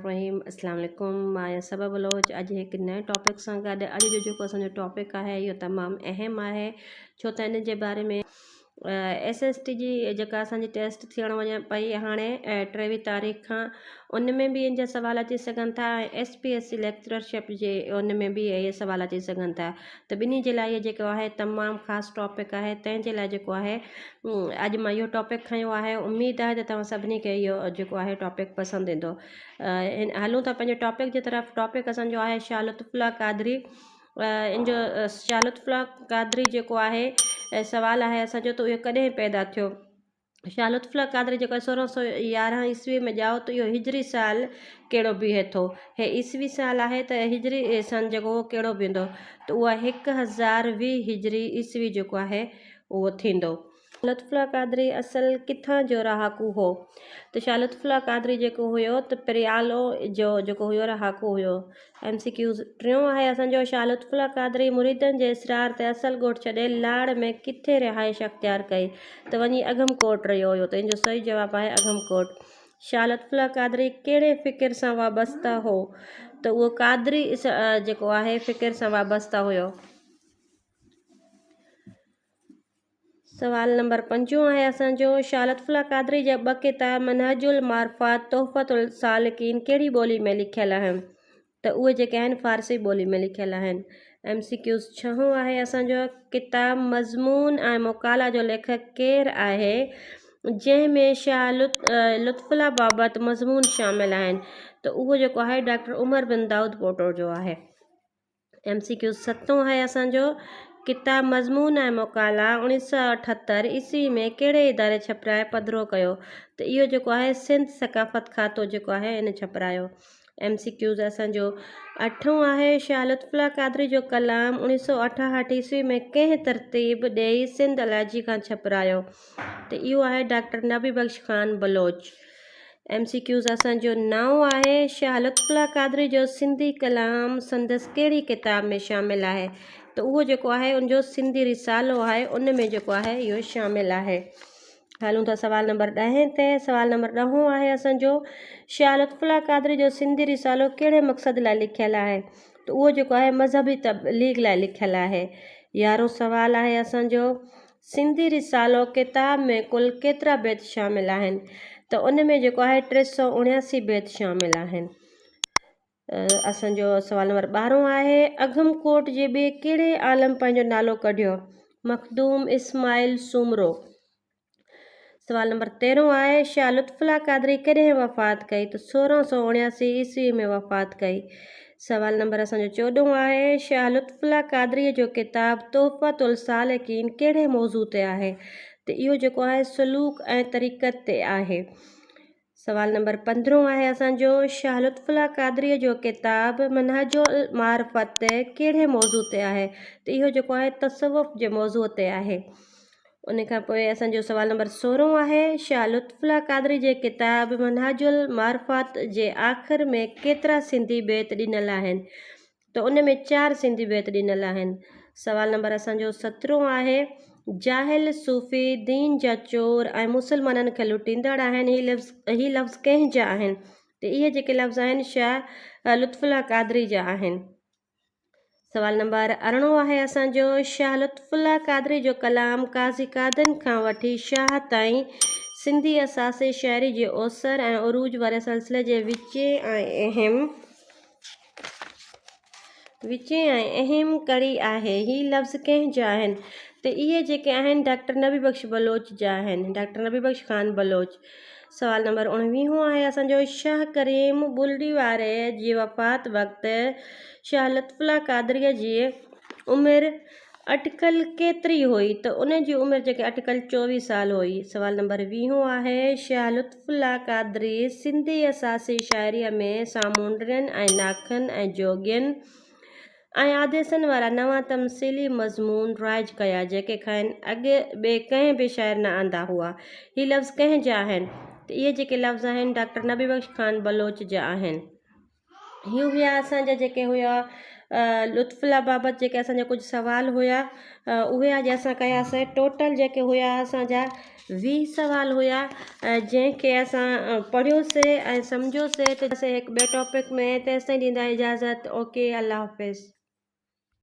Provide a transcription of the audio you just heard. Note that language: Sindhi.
الرحيم اسلام عليڪم مان آهيان صبا بلوچ اڄ هڪ نئين ٽاپڪ سان گڏ اڄ جو جيڪو اسان جو ٽاپڪ آهي اهو تمام اهم آهي ڇو ته ان جي باري ۾ ايس ايس ٽي جي جيڪا اسان جي ٽيسٽ ٿيڻ وڃي پئي هاڻي 23 تاريخ کان ان ۾ به ان جا سوال اچي سگهن ٿا ۽ S P S C lectureship جي ان ۾ به اهي سوال اچي سگهن ٿا ته ٻنهي جي لاء اهو جيڪو آهي تمام خاص ٽاپڪ آهي تنهن جي لاء جيڪو آهي اڄ مان اهو ٽاپڪ کنيو آهي اميد آهي ته توهان سڀني کي اهو جيڪو آهي ٽاپڪ پسند ايندو. هلون ٿا پنهنجي ٽاپڪ جي طرف ٽاپڪ اسان جو آهي شاهه لطف الله قادري ان جو شاهه لطف الله قادري جيڪو آهي سوال آهي اسان جو ته اهو ڪڏهن پيدا ٿيو؟ شاهه لطف الله قادري جيڪو آهي 1611 عيسوي ۾ ڄائو ته اهو هجري سال ڪهڙو بيهي ٿو؟ هي عيسوي سال آهي ته هجري سن جيڪو اهو ڪهڙو بيهندو؟ ته اها 1020 هجري عيسوي جيڪو آهي اهو ٿيندو. لطف الله قادري اصل ڪٿان جو رهاڪو هو؟ ته شاهه لطف الله قادري جيڪو هيو ته پريالو جو جيڪو هيو رهاڪو هيو. ايم سي ڪيوز، ٽيون آهي اسان جو شاهه لطف الله قادري مريدن جي اصرار تي اصل ڳوٺ ڇڏي لاڙ ۾ ڪٿي رهائش اختيار ڪئي ته وڃي اگهم ڪوٽ رهيو هيو ته ان جو صحيح جواب آهي اگهم ڪوٽ. شاهه لطف الله قادري ڪهڙي فڪر سان وابسته هو ته اهو قادري جيڪو آهي فڪر سان وابسته هيو. سوال نمبر پنجون آهي اسان جو شاهه لطف الله قادري جا ٻه ڪتاب منهج المعرفات تحفة السالڪين ڪهڙي ٻولي ۾ لکيل آهن ته اهي جيڪي آهن فارسي ٻولي ۾ لکيل آهن. ايم سي ڪيوز ڇهون آهي اسان جو ڪتاب مضمون ۽ مقالا جو ليکڪ ڪير آهي جنهن ۾ شاهه لطف الله بابت مضمون شامل آهن ته اهو جيڪو آهي ڊاڪٽر عمر بن دائود پوٽو جو آهي. ايم سي ڪيو ستون آهي اسان جو ڪتاب مضمون ۽ مقالا 1978 عيسوي ۾ ڪهڙي اداري ڇپرائي پڌرو ڪيو ته اهو جيڪو آهي سنڌ ثقافت کاتو جيڪو آهي ان ڇپرايو. ايم سي ڪيوز اسان جو اٺون آهي شاهه لطف الله قادري جو ڪلام 1968 عيسوي ۾ ڪنهن ترتيب ڏيئي سنڌ الاجي کان ڇپرايو ته اهو آهي doctor Nabi Bakhsh Khan Baloch. M C Qs اسان جو نائون آهي. شاهه لطف الله قادري جو سنڌي ڪلام سندس ڪهڙي ڪتاب ۾ شامل آهي؟ ته اهو جيڪو آهي ان جو سنڌي رسالو آهي ان ۾ جيڪو آهي اهو شامل آهي. هلون ٿا سوال نمبر ڏهين تي. سوال نمبر ڏهون آهي اسان جو شاهه لطف الله قادري جو سنڌي رسالو ڪهڙي مقصد لاء لکيل آهي؟ ته اهو جيڪو آهي مذهبي تبليغ لاء لکيل آهي. يارهون سوال آهي اسان جو سنڌي رسالو ڪتاب ۾ ڪل ڪيترا بيت شامل آهن؟ ته ان ۾ جيڪو آهي 379 بيت شامل آهن. اسان جو سوال نمبر ٻارهون آهي اگهم ڪوٽ جي ٻئي ڪهڙي عالم پنهنجو نالو ڪڍيو؟ مخدوم اسماعيل سومرو. سوال نمبر تيرهون آهي شاهه لطف الله قادري ڪڏهن وفات ڪئي؟ ته 1679 عيسوي ۾ وفات ڪئي. سوال نمبر اسان جو چوڏهون آهي، شاهه لطف الله قادريء جو ڪتاب تحفة السالڪين ڪهڙي موضوع تي آهي؟ ته اهو جيڪو آهي سلوڪ ۽ طريقت تي آهي. سوال نمبر پندرهون آهي اسان جو، شاهه لطف الله قادريء جو ڪتاب منهج المعرفت ڪهڙي موضوع تي آهي؟ ته اهو جيڪو آهي تصوف جي موضوع تي آهي. ان کان پوء اسان جو سوال نمبر سورهون آهي، شاهه لطف الله قادري جي ڪتاب منهاج المعرفات جي آخر ۾ ڪيترا سنڌي بيت ڏنل آهن؟ ته ان ۾ چار سنڌي بيت ڏنل آهن. سوال نمبر اسان جو سترهون آهي، جاهل صوفي دين جا چور ۽ مسلمانن کي لٽيندڙ آهن هي لفظ هي لفظ ڪنهن جا آهن؟ ته اهي جيڪي لفظ آهن شاهه لطف الله قادري جا آهن. سوال نمبر ارڙهون آهي اسان جو شاهه لطف الله قادري جو ڪلام قاضي قادن کان وٺي شاهه تائين سنڌي اساسي شاعري جي اوسر ۽ عروج واري سلسلي جي وچين ۽ اهم وچين ۽ اهم ڪڙي آهي. هي لفظ ڪنهن جا آهن؟ ته اهي جيڪي آهن ڊاڪٽر نبي بخش بلوچ جا آهن. ڊاڪٽر نبي بخش خان بلوچ. سوال نمبر اڻويهون آهي اسان جو شاهه ڪريم بلڙي واري جي وفات وقت شاهه لطف الله قادريء جي عمر اٽڪل ڪيتري هئي ته ان جي عمر جيڪي اٽڪل 24 سال هئي. سوال نمبر ويهون آهي شاهه لطف الله قادري سنڌي اساسي شاعريء ۾ سامونڊرين ۽ ناکن ۽ جوڳين ۽ آديسن وارا نوان تمثيلي مضمون رائج ڪيا، جيڪي کانئن اڳ ٻئي ڪنهن به شاعر نه آندا هئا. هي لفظ ڪنهن جا آهن؟ ته اهي جيڪي لفظ آهن، ڊاڪٽر نبي بخش خان بلوچ جا آهن. هي هيا اسان جا جيڪي هيا لطف الله بابت جيڪي اسان جا ڪجهه سوال هيا اهي اڄ اسان ڪياسين ٽوٽل جيڪي هيا اسان جا 20 سوال هيا جنهن کي اسان پڙهيوسي ۽ سمجهيوسي ته هڪ ٻئي ٽاپڪ ۾ تيستائين ڏيندا اجازت اوڪي الله حافظ.